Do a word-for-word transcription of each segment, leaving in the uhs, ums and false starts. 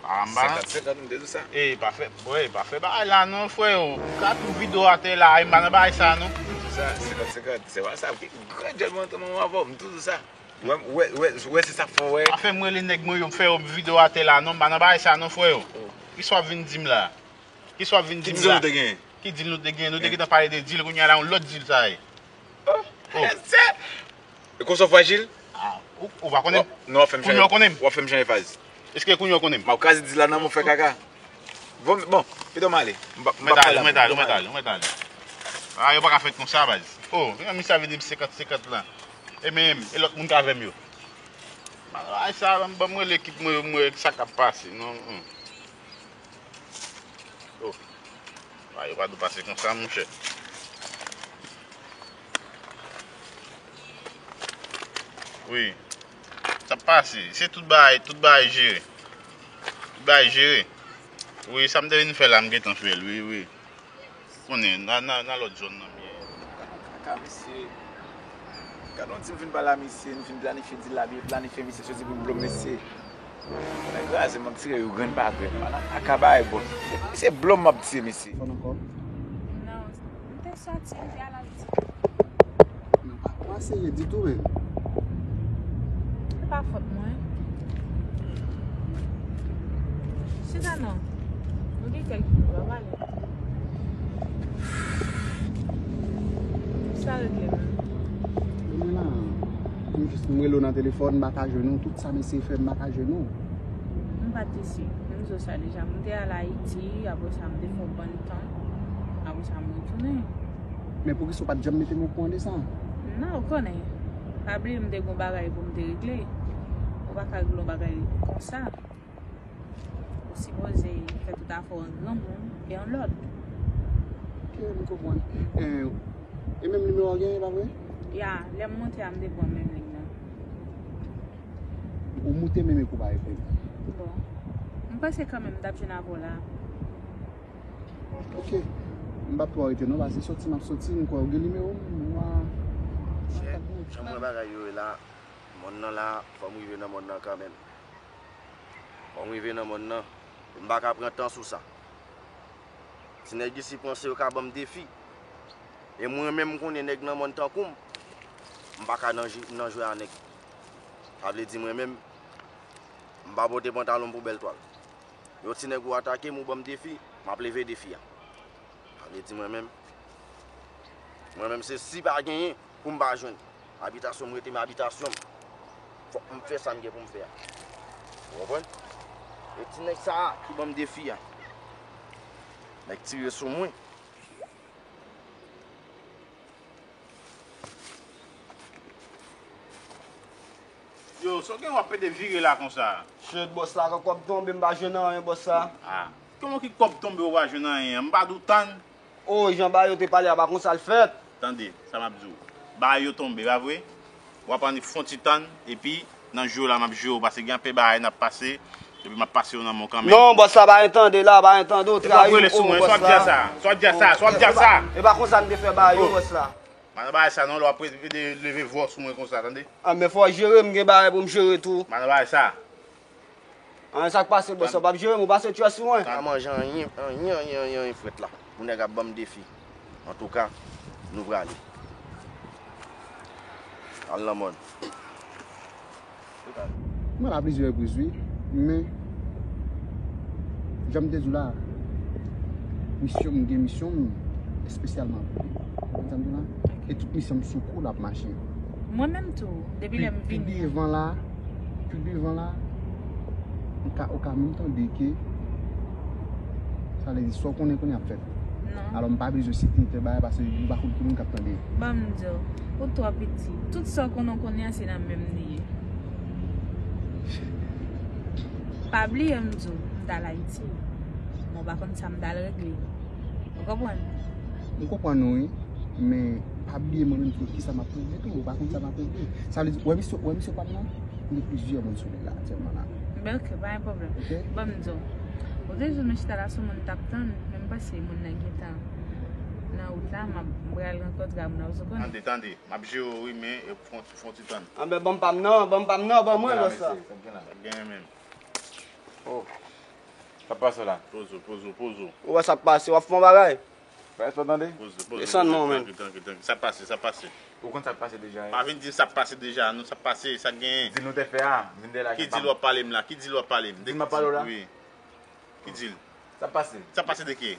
Anba. Senkant senkant, m te di w sa. E pa fè, bwè, pa fè bagay la non, frè. Ou ka tou vide w atè la, e m pa nan bagay sa non. M di w sa, senkant senkant. Se pa sa, ki gran djòl mwen antann mwen avè w, m tou di w sa. Wè, wè, wè, wè, se sa k fè w wè. Pa fè m rele nèg mwen yo, m fè yo vide w atè la non, m pa nan bagay sa non, frè. Kisa w ap vin di m la? Kisa w ap vin di m la? Ki dil nou te genyen? Ki dil nou te genyen? Nou te gentan pale de dil, kounye a la yon lòt dil sa ye. Oh, oh. E konsa w frajil? Ah, ou, ou pa konnen m? Non, w ap fè m chanje. Kounye a w konnen m? W ap fè m chanje faz. Èske kounye a w konnen m? M ap kraze dil la nan men w, fè kaka. Bon, bon, kite m ale. M pa, m pa pale avè w. Ou mèt ale, ou mèt ale, ou mèt ale. Ah, yo pa ka fèt konsa, baz. Oh, misye a vin di m senkant senkant la. E menm, e lòt moun k avè m yo. Ay, sa, ban m, ban m rele ekip mwen yo, m wè sa k ap pase. Non, hmm. Oh. Bagay yo pa dwe pase konsa, monchè. Wi. Sa ap pase. Se tout bagay, tout bagay jere. Tout bagay jere. Wi, sa m te vin fè la, m gentan fè l, wi, wi. Konnen, nan, nan, nan lòt zòn nan m ye. Kaka, mesye. Gade yon ti m vin pale a misye, m vin planifye dil la, byen planifye, misye soti pou l blòm mesye. Nèg kraze m ap tire yo grenn pa grenn. Malad kaka bagay bòs. Se blòm m ap tire mesye. Fòn ankò? Non, m te sòti, m te al Ayiti. Non, pa, pa serye ditou menm. Se pa fòt mwen. Chita non. Nou gen kèk jou nou pa pale. Sa regle menm. Mwen la, m jis m rele w nan telefòn, m pa ka jwenn ou. Tout sa mesye fè, m pa ka jwenn ou. M pa t isi. M di w sa deja. M te al Ayiti, apre sa m te fè yon bann tan. Apre sa m retounen. Men poukisa w pa t janm mete m okouran de sa? Non, ou konnen. Pa bliye m te gen yon bagay pou m te regle. Ou pa ka regle yon bagay konsa. Ou sipoze fè tout afè w an granmoun e an lòd. Ok, m konprann. E, e menm nimewo a w genyen, pa vre? Ya, lè m monte a, m te pran menm liy nan. Ou moute menm epi w pa reponn. Bon. M panse kanmenm m t ap jwenn avè w la. Ok. M p ap twò rete non, paske soti m ap soti, m kwè ou gen nimewo m, m a. Chè, jan m wè bagay yo ye la, mòn nan la, fò m rive nan mòn nan kanmenm. Fò m rive nan mòn nan. M pa ka pran tan sou sa. Ti nèg isi panse yo ka ban m defi. E mwen menm, m konnen nèg nan mòn tankou m, m pa ka nan jwe, nan jwe a nèg. Sa vle di mwen menm, m pa pote pantalon m pou bèl twal. Yon ti nèg ou atake m, ou ban m defi, m ap leve defi a. Sa vle di mwen menm, mwen menm se si pa genyen pou m pa jwenn. Abitasyon m rete, men abitasyon m. Fòk m fè sa m gen pou m fè a. Ou konprann? E ti nèg sa a ki ban m defi a. Nèg tire sou mwen. Yo, sa w gen w ap pede vire la konsa? Shit, bòs la, kòb tonbe, m pa jwenn anyen, bòs la. Ah. Kòman ki kòb tonbe ou pa jwenn anyen? M pa di w tann. Oh, jan bagay yo te pale a, pa konsa l fèt. Tande, sa m ap di w. Bagay yo tonbe, pa vre? W ap annik fè yon ti tann, epi nan jou la m ap jere w, paske gen anpil bagay n ap pase, epi m ap pase yo nan men w kanmenm. Non, bòs la, pa gen tande la, pa gen tande, w trayi m, oh, bòs la. Sa w ap di a sa? Sa w ap di a sa? Sa w ap di a sa? E pa konsa m te fè bagay yo, bòs la. M pa nan bagay sa non, lè w ap leve vwa w sou mwen konsa, tande? Ah, men fò w jere m, gen bagay pou m jere tou. M pa nan bagay sa. An, sa k pase, bòs, w p ap jere m, ou pase tchè sou mwen. Pa manje anyen, anyen, anyen, anyen, anyen frèt la. Pou nèg ap ban m defi. Antouka, nou prale. Al nan mòn. Mwen la plizyè repriz, wi. Men, jan m te di w la, misyon m, gen misyon m espesyalman pou ou. Ou konprann sa m di w la? E tout misyon m sou kou l ap mache. Mwen menm tou, depi lè m vini an. Pi devan la, pi devan la, ou ka, ou ka menm tande ke, sa vle di, sa w konnen konnen ap fèt. Non. Alò, m pa bezwen site tèt bagay, paske m pa konn ki moun k ap tande. Ban m di w, ou twò piti. Tout sa w konnen konnen an, se nan men m li ye. Pa bliye m di w, m t al Ayiti. Mwen pa konn sa m t al regle. Ou konprann? M konprann ou, wi. Men, pa bliye mwen menm tou, kisa m ap regle tou. Ou pa konn sa m ap regle. Sa vle di, wè misye, wè misye pa m nan? Gen plizyè moun sou li la, aktyèlman la. Ben, ok, pa gen pwoblèm. Ok? Ban m di w. Ou te di w nou chita la, se yon moun t ap tann, men m panse moun nan gentan nan wout la, m ap, m pral rankontre ak moun nan, ou konprann? Tande, tande. M ap jere w, wi, men, e, fon, fon ti tann. Anben, ban m pa m nan, ban m pa m nan, ban mwen, bòs la. Sa k gen la, sa k gen la. Sa k genyen menm? Oh. Sa pase la? Pozo, pozo, pozo. Ou wè sa pase, w ap fè yon bagay? Fè sa tande. Pozo, pozo. Desann non, men. Trankil, trankil, trankil. Sa pase, sa pase. Ou konn sa pase deja, wi. Pa vin di sa pase deja, non, sa pase, sa genyen. Di nou te fè a, vin de la. Ki dil w ap pale m la? Ki dil w ap pale m? Dil m ap pale w la? Wi. Ki dil? Sa pase. Sa pase de ki?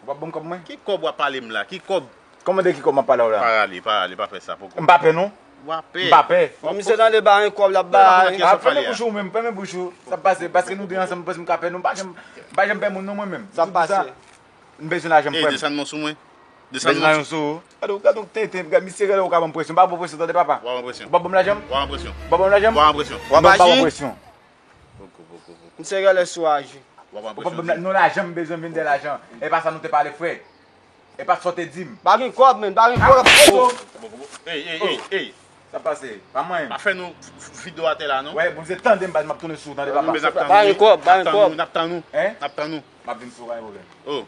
Ou pa ban m kòb mwen? Ki kòb w ap pale m la? Ki kòb? Kòman de ki kòb m ap pale w la? Pa rale, pa rale, pa fè sa, poko. M pa pè non. W ap pè. M pa pè. Bon, misye tande ba yon kòb l ap bay. Fèmen bouch ou menm, fèmen bouch ou. Sa pase, paske nou de ansanm, m panse m ka pè nou. M pa janm, m pa janm pè moun non mwen menm. Sa pase. M bezwen lajan m frè m. Desann non sou mwen. Desann non sou ou. Gade, gade yon tenten, gade misye gade ou ka ban m presyon. Pa ban presyon tande papa. W ap ban presyon. Ou pa ban m lajan m? W ap ban presyon. Ou pa ban m lajan m? W ap ban presyon. W ap aji? Poko, poko, poko. Misye genlè sou aji. W ap ban presyon. Ou pa ban m la-, non lajan m bezwen vin de lajan. E pa sa nou te pale frè. E pa sa w te di m. Pa gen kòb, men, pa gen kòb. Poko, poko. Ey, ey, ey, ey. Sa pase? Pa manyen m. Pa fè nou f-, f-, vide w atè la, non. Wè, Bondye tande m, baz, m ap tounen sou ou, tande papa. Ba yon kòb, ba yon kòb. N ap tann ou, n ap tann ou. Hein? N ap tann ou. M ap vin sou ou, pa gen pwoblèm. Oh.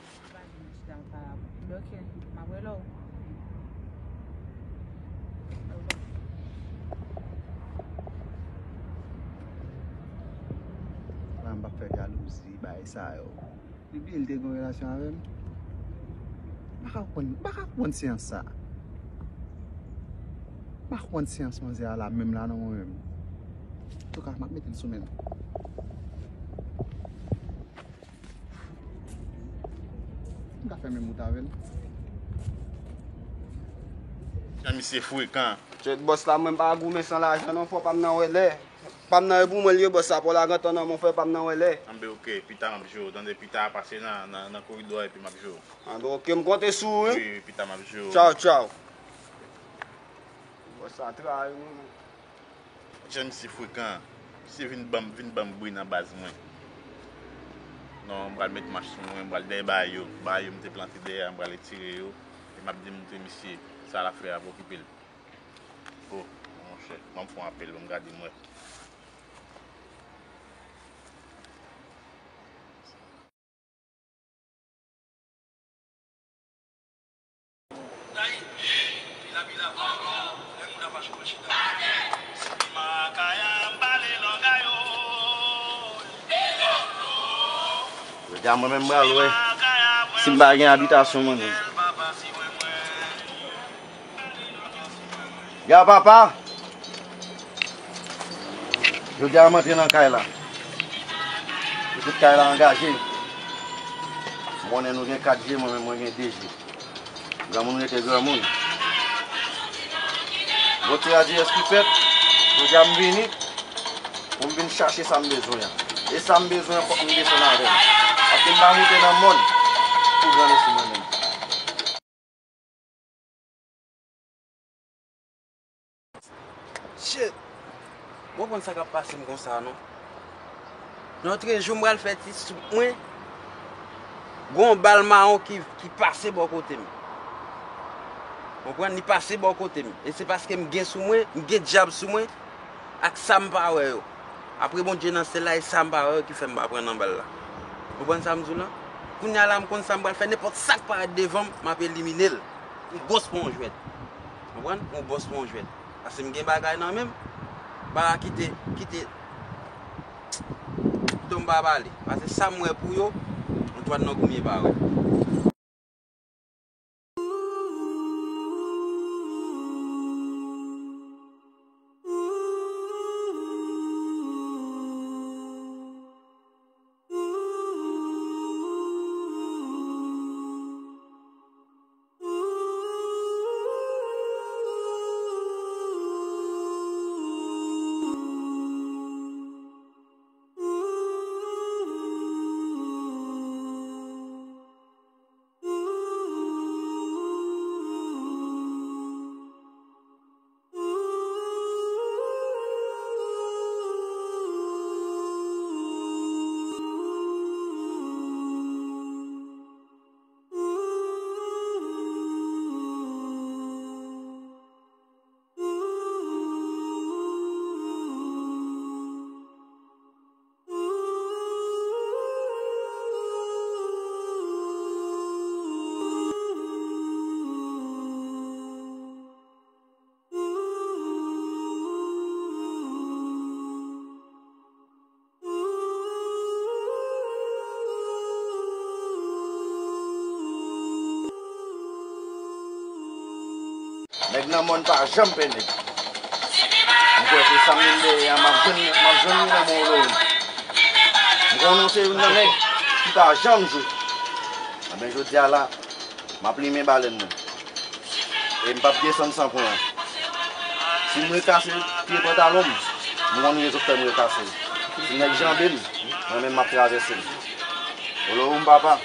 Mwen m p ap fè jalouzi, bagay sa yo. Depi l te gen relasyon avè m, m pa ka konprann, m pa ka konprann seyans sa. M pa konprann seyans manzè a la menm la non mwen menm. Antouka, m ap mete l sou men l. M ka fè menm wout avè l. Jan misye frekan. Tchèt bòs la, mwen m pa goumen san lajan non, fò pa m nan wè lè. Pa m nan e pou mwen l ye bòs la, pa w la gentan nan men w frè, pa m nan wè lè. Anben oke, pita m ap jwe w, tande pita a pase nan, nan, nan koridò a epi m ap jwe w. Anben oke, m konte sou ou wi. Wi, wi, pita m ap jwe w. Tchaw, tchaw. Bòs la trayi mwen. Jan misye frekan an. Misye vin ban m, vin ban m bri nan baz mwen. Non, m pral met mach sou mwen, m pral dèyè bagay yo. Bagay yo m te plante dèyè a, m pral retire yo. E m ap demontre misye sa l ap fè a, pa okipe l. Oh, monchè, ban m fè yon apèl, ban m gade m wè. Jodi a mwen menm m pral wè si m pa gen abitasyon mwen menm. Ya papa! Jodi a m antre nan kay la. Epi tout kay la angaje. M konnen nou gen kat je, mwen menm mwen gen de je. Granmoun rete granmoun. Bon ti radyo èski fèt. Jodi a m vini pou m vin chache sa m bezwen an. E sa m bezwen an fòk m desann avè l. Paske m pa moute nan mòn pou granmesi mwen menm. Shit! Mwen konn sa k ap pase m konsa non. Lòtrejou m pral fè ti soup mwen. Gon bal mawon ki, ki pase bò kote m. Konprann? Li pase bò kote m. E se paske m gen sou mwen, m gen dyab sou mwen. Ak sa m pa wè yo. Apre Bondye nan syèl la, e sa m pa wè yo ki fè m pa pran nan bal la. Konprann sa m di w la? Kounye a la, m konn sa m pral fè. Nenpòt sa k parèt devan m, m ap elimine l. M bòs pou yon jwèt. Konprann? M bòs pou yon jwèt. Paske m gen bagay nan men m. Pa kite, kite. Kite m pa pale. Paske sa m wè pou yo, Antwàn nan koumye pa wè. Nan mòn pa janm pè nèg. M kwè se sa m vin dèyè a, m ap jwenn, m ap jwenn li nan men Olowoum. M konnen w se youn nan nèg ki pa janm jwe. Enben, jodi a la, m ap limen balèn nan. E m p ap desann san pwen an. Si m rekase pye pantalon m, m konn rezon k fè m rekase l. Si nèg janbe m, mwen menm m ap travèse l. Olowoum papa.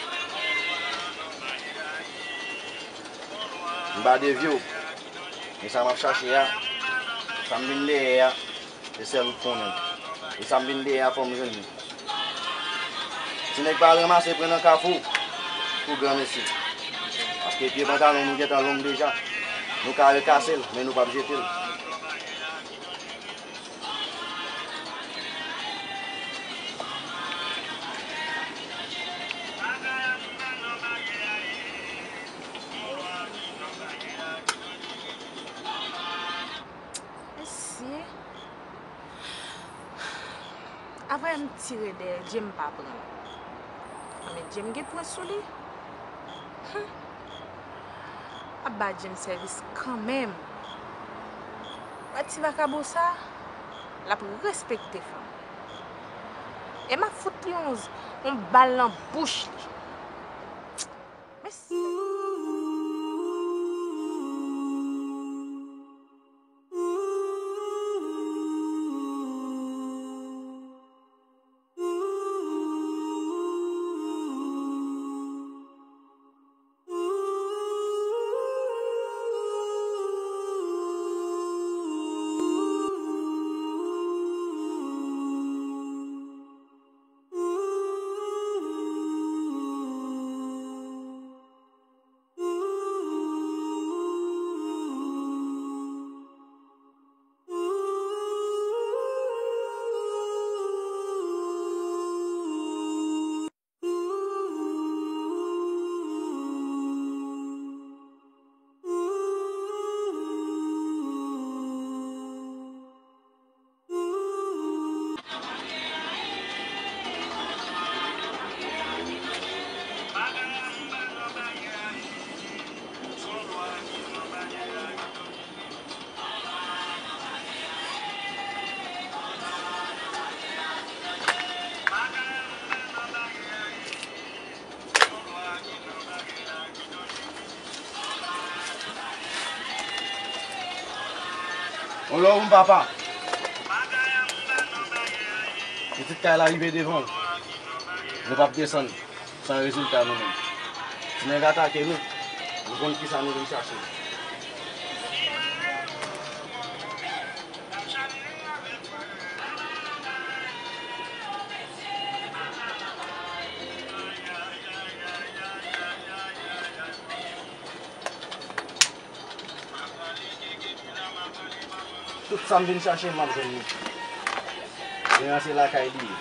M pa devye w. Men sa m ap chache a, sa m vin dèyè a, se sèl ou k konnen l. E sa m vin dèyè a, fò m jwenn li. Ti nèg pa ranmase pran nan kafou pou granmesi. Paske pye pantalon nou gentan long deja. Nou ka rekase l, men nou p ap jete l. Mesye, avan m tire dèyè Dje m pa pran. Men Dje m gen pwen sou li. Humm. Ap ba Dje m sèvis kanmenm. Wè ti vakabon sa, l ap respekte fanm. E m ap fout li yon, yon bal nan bouch li. Mesye. Olowoum papa. Pitit kay la rive devan w. Nou p ap desann san rezilta nou menm. Ti nèg atake nou. Nou konn kisa nou vin chache. Tout sa m vin chache, m ap jwenn li. Kounye a se lakay li ye.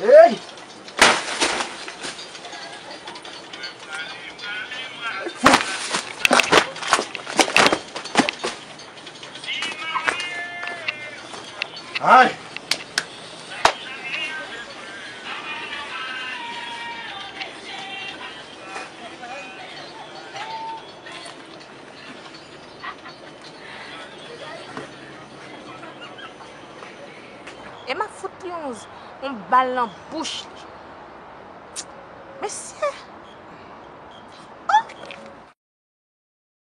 Hey! Ay! E m ap fout li yon, yon bal nan bouch li. Mesye!